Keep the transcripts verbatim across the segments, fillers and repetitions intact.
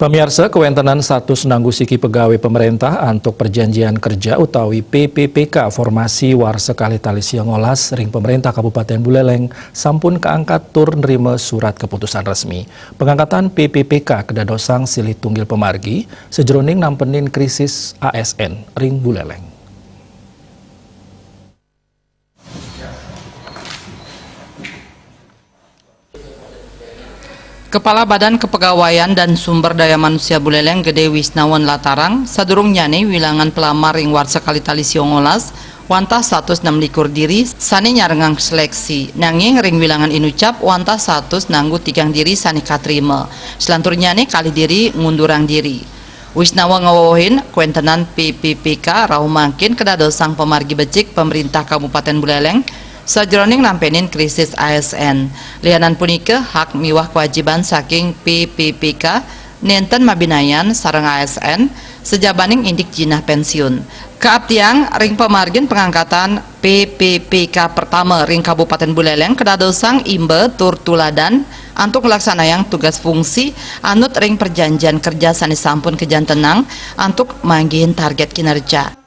Pamiarsa, kawéntenan status nanggu siki pegawai pemerintah antuk perjanjian kerja utawi P P P K formasi warsa kalih tali sia olas ring pemerintah Kabupaten Buleleng sampun kaangkat tur nrima surat keputusan resmi. Pengangkatan P P P K kadadosang silih tunggil pamargi sajeroning nampenin krisis A S N ring Buleleng. Kepala Badan Kepegawaian dan Sumber Daya Manusia Buleleng Gede Wisnawan latarang, sadurungnyane wilangan pelamar ring warsa kalih tali sia olas, wantah satus enam likur diri sane nyarengang seleksi, nanging ring wilangan inucap wantah satus nanggu tigang diri sane katrima. Selanturnyane kalih diri ngundurang diri. Wisnawa ngawewehin, kawéntenan P P P K rauh mangkin kadadosang pamargi becik pemerintah Kabupaten Buleleng sajeroning nampenin krisis A S N. Lianan punika, hak miwah kewajiban saking P P P K nenten mabinayan sareng A S N sajabaning indik jinah pensiun. Kaaptiang ring pamargin pengangkatan P P P K pertama ring Kabupaten Buleleng kadadosang imba tur tuladan antuk nglaksanayang tugas fungsi anut ring perjanjian kerja sane sampun kajantenang antuk manggihin target kinerja.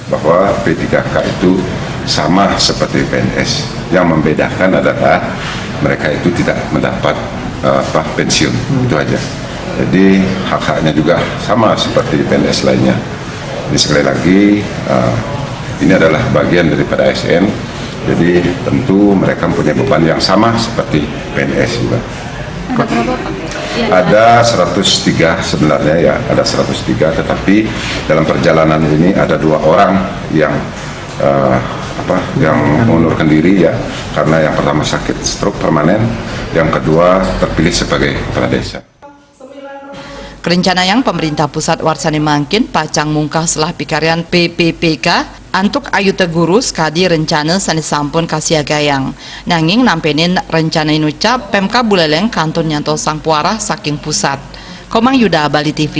Bahwa P tiga K itu sama seperti P N S. Yang membedakan adalah mereka itu tidak mendapat eh, apa pensiun, itu aja. Jadi hak-haknya juga sama seperti P N S lainnya. Jadi sekali lagi eh, ini adalah bagian daripada A S N. Jadi tentu mereka mempunyai beban yang sama seperti P N S juga. Ada berapa, Pak? Ya, Ada seratus tiga sebenarnya ya, ada seratus tiga, tetapi dalam perjalanan ini ada dua orang yang eh, apa yang mengundurkan diri ya, karena yang pertama sakit stroke permanen, yang kedua terpilih sebagai kepala desa. Karencanayang pemerintah pusat warsane mangkin pacang mungkah selah pikarian P P P K antuk ayuta guru sakadi rencana sane sampun kasiagayang. Nanging nampenin rencana inucap, Pemkab Buleleng kantun nyantosang puarah saking pusat. Komang Yuda, Bali T V.